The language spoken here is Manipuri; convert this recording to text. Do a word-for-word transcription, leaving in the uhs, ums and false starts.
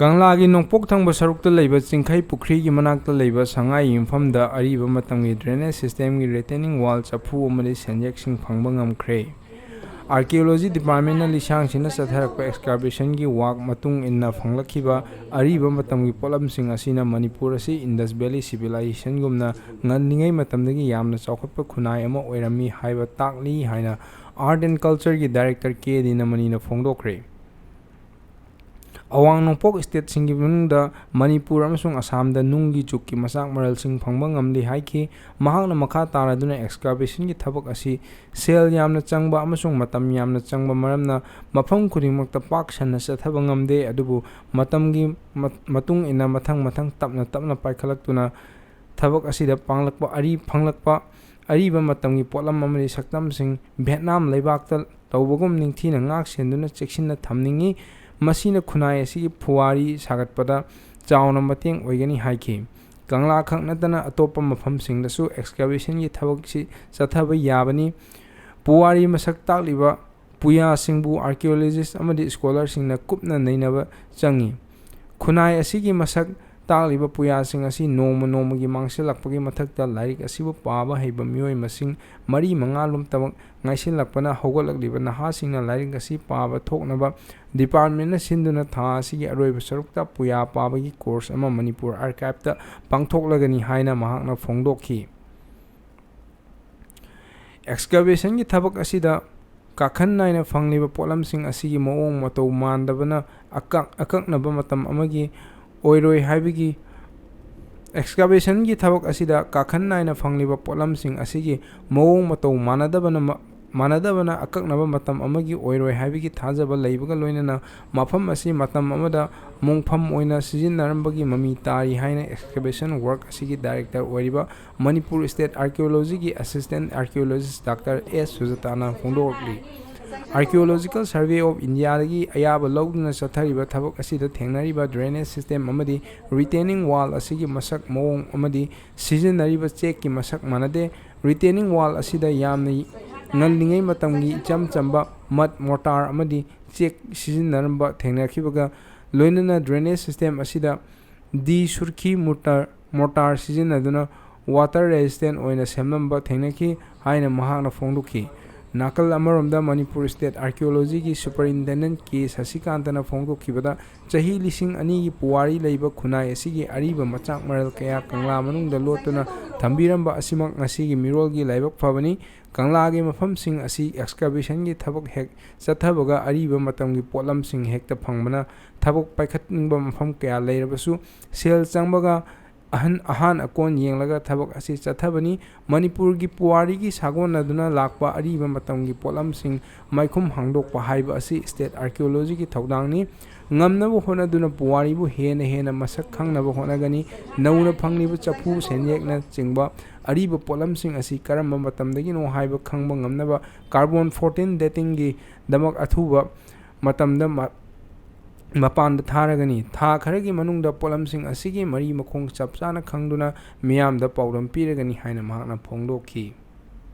ꯀꯪꯂꯥꯒꯤ ꯅꯣꯡꯄꯣꯛ ꯊꯪꯕ ꯁꯔꯨꯛꯇ ꯂꯩꯕ ꯆꯤꯡꯈꯩ ꯄꯨꯈ꯭ꯔꯤꯒꯤ ꯃꯅꯥꯛꯇ ꯂꯩꯕ ꯁꯉꯥꯏ ꯌꯨꯝꯐꯝꯗ ꯑꯔꯤꯕ ꯃꯇꯝꯒꯤ drainage systemꯒꯤ retaining wall ꯆꯐꯨ ꯑꯃꯗꯤ ꯁꯦꯟꯌꯦꯛꯁꯤꯡ ꯐꯪꯕ ꯉꯝꯈ꯭ꯔꯦ꯫ Archaeology Departmentꯅ ꯂꯤꯁꯥꯡꯁꯤꯟꯅ ꯆꯠꯊꯔꯛꯄ excavationꯒꯤ work ꯃꯇꯨꯡ ꯏꯟꯅ ꯐꯪꯂꯛꯈꯤꯕ ꯑꯔꯤꯕ ꯃꯇꯝꯒꯤ ꯄꯣꯠꯂꯝꯁꯤꯡ ꯑꯁꯤꯅ ꯃꯅꯤꯄꯨꯔ ꯑꯁꯤ Indus Valley Civilizationꯒꯨꯝꯅ ꯉꯜꯂꯤꯉꯩ ꯃꯇꯝꯗꯒꯤ ꯌꯥꯝꯅ ꯆꯥꯎꯈꯠꯄ ꯈꯨꯟꯅꯥꯏ ꯑꯃ ꯑꯣꯏꯔꯝꯃꯤ ꯍꯥꯏꯕ ꯇꯥꯛꯂꯤ ꯍꯥꯏꯅ Art and Cultureꯒꯤ Director ꯀꯦ ꯗꯤꯅꯃꯅꯤꯅ ꯐꯣꯡꯗꯣꯛꯈ꯭ꯔꯦ꯫ ꯑꯋꯥꯡ ꯅꯣꯡꯄꯣꯛ stateꯁꯤꯡꯒꯤ ꯃꯅꯨꯡꯗ ꯃꯅꯤꯄꯨꯔ ꯑꯃꯁꯨꯡ ꯑꯁꯥꯝꯗ ꯅꯨꯡꯒꯤ ꯖꯨꯒꯀꯤ ꯃꯆꯥꯛ ꯃꯔꯜꯁꯤꯡ ꯐꯪꯕ ꯉꯝꯂꯤ ꯍꯥꯏꯈꯤ꯫ ꯃꯍꯥꯛꯅ ꯃꯈꯥ ꯇꯥꯔꯗꯨꯅ excavationꯒꯤ ꯊꯕꯛ ꯑꯁꯤ ꯁꯦꯜ ꯌꯥꯝꯅ ꯆꯪꯕ ꯑꯃꯁꯨꯡ ꯃꯇꯝ ꯌꯥꯝꯅ ꯆꯪꯕ ꯃꯔꯝꯅ ꯃꯐꯝ ꯈꯨꯗꯤꯡꯃꯛꯇ ꯄꯥꯛ ꯁꯟꯅ ꯆꯠꯊꯕ ꯉꯝꯗꯦ, ꯑꯗꯨꯕꯨ ꯃꯇꯝꯒꯤ ꯃ-, ꯃꯇꯨꯡ ꯏꯟꯅ ꯃꯊꯪ ꯃꯊꯪ ꯇꯞꯅ ꯇꯞꯅ ꯄꯥꯏꯈꯠꯂꯛꯇꯨꯅ ꯊꯕꯛ ꯑꯁꯤꯗ ꯄꯥꯡꯂꯛꯄ ꯑꯔꯤ-, ꯐꯪꯂꯛꯄ ꯑꯔꯤꯕ ꯃꯇꯝꯒꯤ ꯄꯣꯠꯂꯝ ꯑꯃꯗꯤ ꯁꯛꯇꯝꯁꯤꯡ ꯚꯦꯠꯅꯥꯝ ꯂꯩꯕꯥꯛꯇ ꯇꯧꯕꯒꯨꯝ ꯅꯤꯡꯊꯤꯅ ꯉꯥꯛ ꯁꯦꯟꯗꯨꯅ ꯆꯦꯛꯁꯤꯟꯅ ꯊꯝꯅꯤꯡꯏ꯫ ꯃꯁꯤꯅ ꯈꯨꯟꯅꯥꯏ ꯑꯁꯤꯒꯤ ꯄꯨꯋꯥꯔꯤ ꯁꯥꯒꯠꯄꯗ ꯆꯥꯎꯅ ꯃꯇꯦꯡ ꯑꯣꯏꯒꯅꯤ ꯍꯥꯏꯈꯤ꯫ ꯀꯪꯂꯥ ꯈꯛ ꯅꯠꯇꯅ ꯑꯇꯣꯞꯄ ꯃꯐꯝꯁꯤꯡꯗꯁꯨ excavationꯒꯤ ꯊꯕꯛꯁꯤ ꯆꯠꯊꯕ ꯌꯥꯕꯅꯤ꯫ ꯄꯨꯋꯥꯔꯤ ꯃꯁꯛ ꯇꯥꯛꯂꯤꯕ ꯄꯨꯌꯥꯁꯤꯡꯕꯨ archaeologist ꯑꯃꯗꯤ scholarꯁꯤꯡꯅ ꯀꯨꯞꯅ ꯅꯩꯅꯕ ꯆꯪꯏ꯫ ꯈꯨꯟꯅꯥꯏ ꯑꯁꯤꯒꯤ ꯃꯁꯛ ꯇꯥꯛꯂꯤꯕ ꯄꯨꯌꯥꯁꯤꯡ ꯑꯁꯤ ꯅꯣꯡꯃ ꯅꯣꯡꯃꯒꯤ ꯃꯥꯡꯁꯤꯜꯂꯛꯄꯒꯤ ꯃꯊꯛꯇ ꯂꯥꯏꯔꯤꯛ ꯑꯁꯤꯕꯨ ꯄꯥꯕ ꯍꯩꯕ ꯃꯤꯑꯣꯏ ꯃꯁꯤꯡ ꯃꯔꯤ ꯃꯉꯥ ꯂꯣꯝꯇꯃꯛ ꯉꯥꯏꯁꯤꯜꯂꯛꯄꯅ ꯍꯧꯒꯠꯂꯛꯂꯤꯕ ꯅꯍꯥꯁꯤꯡꯅ ꯂꯥꯏꯔꯤꯛ ꯑꯁꯤ ꯄꯥꯕ ꯊꯣꯛꯅꯕ departmentꯅ ꯁꯤꯟꯗꯨꯅ ꯊꯥ ꯑꯁꯤꯒꯤ ꯑꯔꯣꯏꯕ ꯁꯔꯨꯛꯇ ꯄꯨꯌꯥ ꯄꯥꯕꯒꯤ course ꯑꯃ ꯃꯅꯤꯄꯨꯔ archiveꯇ ꯄꯥꯡꯊꯣꯛꯂꯒꯅꯤ ꯍꯥꯏꯅ ꯃꯍꯥꯛꯅ ꯐꯣꯡꯗꯣꯛꯈꯤ꯫ Excavationꯒꯤ ꯊꯕꯛ ꯑꯁꯤꯗ ꯀꯥꯈꯟ ꯅꯥꯏꯅ ꯐꯪꯂꯤꯕ ꯄꯣꯠꯂꯝꯁꯤꯡ ꯑꯁꯤꯒꯤ ꯃꯑꯣꯡ ꯃꯇꯧ ꯃꯥꯟꯗꯕꯅ ꯑꯀꯛ-, ꯑꯀꯛꯅꯕ ꯃꯇꯝ ꯑꯃꯒꯤ ꯑꯣꯏꯔꯣꯏ ꯍꯥꯏꯕꯒꯤ, excavationꯒꯤ ꯊꯕꯛ ꯑꯁꯤꯗ ꯀꯥꯈꯟ ꯅꯥꯏꯅ ꯐꯪꯂꯤꯕ ꯄꯣꯠꯂꯝꯁꯤꯡ ꯑꯁꯤꯒꯤ ꯃꯑꯣꯡ ꯃꯇꯧ ꯃꯥꯟꯅꯗꯕꯅ ꯃ-, ꯃꯥꯟꯅꯗꯕꯅ ꯑꯀꯛꯅꯕ ꯃꯇꯝ ꯑꯃꯒꯤ ꯑꯣꯏꯔꯣꯏ ꯍꯥꯏꯕꯒꯤ ꯊꯥꯖꯕ ꯂꯩꯕꯒ ꯂꯣꯏꯅꯅ ꯃꯐꯝ ꯑꯁꯤ ꯃꯇꯝ ꯑꯃꯗ ꯃꯣꯡꯐꯝ ꯑꯣꯏꯅ ꯁꯤꯖꯤꯟꯅꯔꯝꯕꯒꯤ ꯃꯃꯤ ꯇꯥꯔꯤ ꯍꯥꯏꯅ excavation work ꯑꯁꯤꯒꯤ director ꯑꯣꯏꯔꯤꯕ Manipur State Archaeologyꯒꯤ Assistant Archaeologist Doctor ꯑꯦꯁ ꯁꯨꯖꯥꯇꯥꯅ ꯐꯣꯡꯗꯣꯛꯂꯤ꯫ Archaeological Survey of Indiaꯗꯒꯤ ꯑꯌꯥꯕ ꯂꯧꯗꯨꯅ ꯆꯠꯊꯔꯤꯕ ꯊꯕꯛ ꯑꯁꯤꯗ ꯊꯦꯡꯅꯔꯤꯕ drainage system ꯑꯃꯗꯤ retaining wall ꯑꯁꯤꯒꯤ ꯃꯁꯛ ꯃꯑꯣꯡ ꯑꯃꯗꯤ ꯁꯤꯖꯤꯟꯅꯔꯤꯕ ꯆꯦꯛꯀꯤ ꯃꯁꯛ ꯃꯥꯟꯅꯗꯦ꯫ Retaining wall ꯑꯁꯤꯗ ꯌꯥꯝꯅ ꯉꯜꯂꯤꯉꯩ ꯃꯇꯝꯒꯤ ꯏꯆꯝ ꯆꯝꯕ mud mortar ꯑꯃꯗꯤ ꯆꯦꯛ ꯁꯤꯖꯤꯟꯅꯔꯝꯕ ꯊꯦꯡꯅꯈꯤꯕꯒ ꯂꯣꯏꯅꯅ drainage system ꯑꯁꯤꯗ ꯗꯤ ꯁꯨꯔꯈꯤ ꯃꯣꯇꯥꯔ ꯃꯣꯇꯥꯔ ꯁꯤꯖꯤꯟꯅꯗꯨꯅ water resistant ꯑꯣꯏꯅ ꯁꯦꯝꯂꯝꯕ ꯊꯦꯡꯅꯈꯤ ꯍꯥꯏꯅ ꯃꯍꯥꯛꯅ ꯐꯣꯡꯗꯣꯛꯈꯤ꯫ ꯅꯥꯀꯜ ꯑꯃꯔꯣꯝꯗ ꯃꯅꯤꯄꯨꯔ State Archaeologyꯒꯤ Superintendent ꯀꯦ ꯁꯁꯤꯀꯥꯟꯇꯅ ꯐꯣꯡꯗꯣꯛꯈꯤꯕꯗ, ꯆꯍꯤ ꯂꯤꯁꯤꯡ ꯑꯅꯤꯒꯤ ꯄꯨꯋꯥꯔꯤ ꯂꯩꯕ ꯈꯨꯟꯅꯥꯏ ꯑꯁꯤꯒꯤ ꯑꯔꯤꯕ ꯃꯆꯥꯛ ꯃꯔꯜ ꯀꯌꯥ ꯀꯪꯂꯥ ꯃꯅꯨꯡꯗ ꯂꯣꯠꯇꯨꯅ ꯊꯝꯕꯤꯔꯝꯕ ꯑꯁꯤꯃꯛ ꯉꯁꯤꯒꯤ ꯃꯤꯔꯣꯜꯒꯤ ꯂꯥꯏꯕꯛ ꯐꯕꯅꯤ꯫ ꯀꯪꯂꯥꯒꯤ ꯃꯐꯝꯁꯤꯡ ꯑꯁꯤ excavationꯒꯤ ꯊꯕꯛ ꯍꯦꯛ ꯆꯠꯊꯕꯒ ꯑꯔꯤꯕ ꯃꯇꯝꯒꯤ ꯄꯣꯠꯂꯝꯁꯤꯡ ꯍꯦꯛꯇ ꯐꯪꯕꯅ ꯊꯕꯛ ꯄꯥꯏꯈꯠꯅꯤꯡꯕ ꯃꯐꯝ ꯀꯌꯥ ꯂꯩꯔꯕꯁꯨ ꯁꯦꯜ ꯆꯪꯕꯒ ꯑꯍꯟ ꯑꯍꯥꯟ ꯑꯀꯣꯟ ꯌꯦꯡꯂꯒ ꯊꯕꯛ ꯑꯁꯤ ꯆꯠꯊꯕꯅꯤ꯫ ꯃꯅꯤꯄꯨꯔꯒꯤ ꯄꯨꯋꯥꯔꯤꯒꯤ ꯁꯥꯒꯣꯟꯅꯗꯨꯅ ꯂꯥꯛꯄ ꯑꯔꯤꯕ ꯃꯇꯝꯒꯤ ꯄꯣꯠꯂꯝꯁꯤꯡ ꯃꯥꯏꯈꯨꯝ ꯍꯥꯡꯗꯣꯛꯄ ꯍꯥꯏꯕ ꯑꯁꯤ State Archaeologyꯒꯤ ꯊꯧꯗꯥꯡꯅꯤ꯫ ꯉꯝꯅꯕ ꯍꯣꯠꯅꯗꯨꯅ ꯄꯨꯋꯥꯔꯤꯕꯨ ꯍꯦꯟꯅ ꯍꯦꯟꯅ ꯃꯁꯛ ꯈꯪꯅꯕ ꯍꯣꯠꯅꯒꯅꯤ꯫ ꯅꯧꯅ ꯐꯪꯂꯤꯕ ꯆꯐꯨ ꯁꯦꯟꯌꯦꯛꯅꯆꯤꯡꯕ ꯑꯔꯤꯕ ꯄꯣꯠꯂꯝꯁꯤꯡ ꯑꯁꯤ ꯀꯔꯝꯕ ꯃꯇꯝꯗꯒꯤꯅꯣ ꯍꯥꯏꯕ ꯈꯪꯕ ꯉꯝꯅꯕ carbon fourteen datingꯒꯤꯗꯃꯛ ꯑꯊꯨꯕ ꯃꯇꯝꯗ ꯃ-, ꯃꯄꯥꯟꯗ ꯊꯥꯔꯒꯅꯤ꯫ ꯊꯥ ꯈꯔꯒꯤ ꯃꯅꯨꯡꯗ ꯄꯣꯠꯂꯝꯁꯤꯡ ꯑꯁꯤꯒꯤ ꯃꯔꯤ ꯃꯈꯣꯡ ꯆꯞ ꯆꯥꯅ ꯈꯪꯗꯨꯅ ꯃꯤꯌꯥꯝꯗ ꯄꯥꯎꯗꯝ ꯄꯤꯔꯒꯅꯤ ꯍꯥꯏꯅ ꯃꯍꯥꯛꯅ ꯐꯣꯡꯗꯣꯛꯈꯤ꯫